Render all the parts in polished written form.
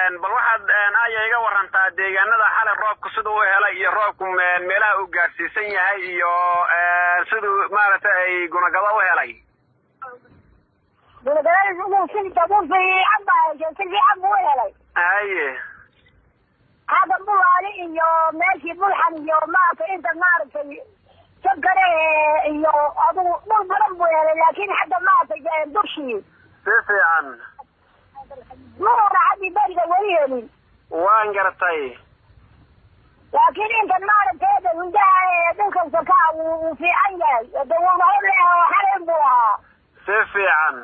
Bal waxaad aya iga warantaa deegaanada xalay roobku siduu u helay iyo roobku meelaha uu gaadhsiisan yahay iyo siduu maaragtay ay gunagado u helay. Gunagada si dabuur fiican baa heshay, si fiican buu u helay. Haye. Hadda Bulaali iyo meeshii Bulxan iyo maaragtay inta maaragtay jabkale iyo adugu dhul badan buu helay, laakiin hadda maaragtay dushii si fiican muuna xaggii beriga weli helin. Waan gartay. Laakiin intan maaragtay hindaha ee dhulkan sakaa wuu fiican yahay, de wuuna hor xalin buu ahaa. Si fiican.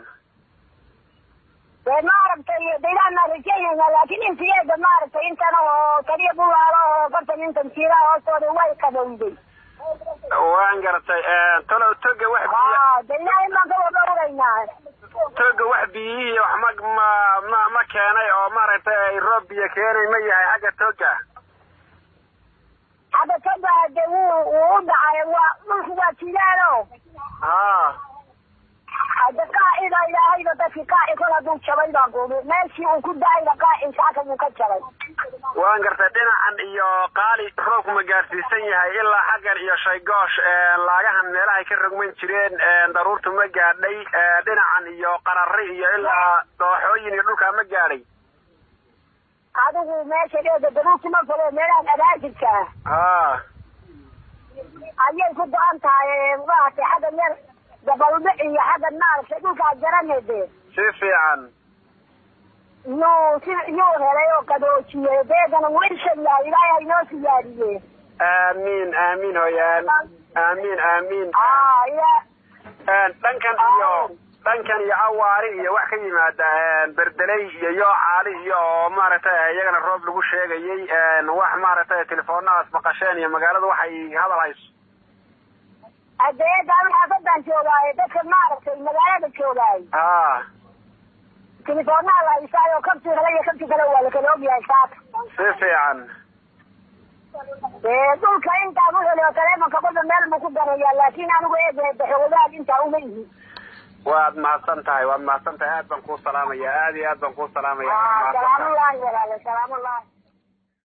Dee maaragtay deegaanaa rajaynayna, laakiin intiyeeda maaragtay intana oo taliya Bulaalo oo bartan intan jiiraha hoostooda way qabowday. Waan gartay. Talow toga wax biyo de ilaahay baan ka wada ogaynaa. Toga wax biyihii wax ma keenay oo maaragtay ay roob biyo keenay ma yahay xagga toga? Xagga toga de wuu u dhacay, waa dhulku waa jilaalo. Ha. Hada qaacida ilaahayba dadki qaaci kol hadduu jabay baan kuubi meeshii uu ku da-ayba qaaci saaka wuu ka jabay. Waan gartay. Dhinacan iyo Qaali roobku ma gaadhsiisan yahay ilaa xaggan iyo Shaygoosh laagahan meelahay ka rogman jireen daruurtu ma gaadhay dhinacan iyo Qarari iyo ilaa dooxooyin iyo dhulkaa ma gaadhay? Adigu meesha dheeda daruurtu ma falo, meelahan abaajirkaa ha ayay ku go-an tahay maaragtay xaggan yar dabaludhic iyo xaggan maaragtay dhulkaa jaranede. Si fiican. Yuu si yuu helay oo qadoojiyey, deedana wuu ishan yahay, ilaahay hainoo siyaadiye. Aamiin aamiin hooye, aamiin aamiin. Dhankan iyo dhankan iyo Awaari iyo wax ka yimaada Berdeley iyo Yoocaali iyo oo maaragtay iyagana roob lagu sheegayay, wax maaragtay telefoonadaas maqasheen iyo magaalada waxay hadal hayso? Adeeda xaafadan joogaaye, dadka maaragtay magaalada joogaay ha telefoonaha la haysaayo, kabti kale iyo kabti kale waa lakala ogyahay saaka. Si fiican. Dee dhulka intaan u heliyo taleefonka kolba meel buu ku garayaa, laakiin anigu eeg xogogaad intaa uma ihi. Waad mahadsan tahay, waad mahadsan tahay, aad baan kuu salaamaya, aad iyo aad baan kuu salaamaya. Salaamullahi walaale, salaamullahi.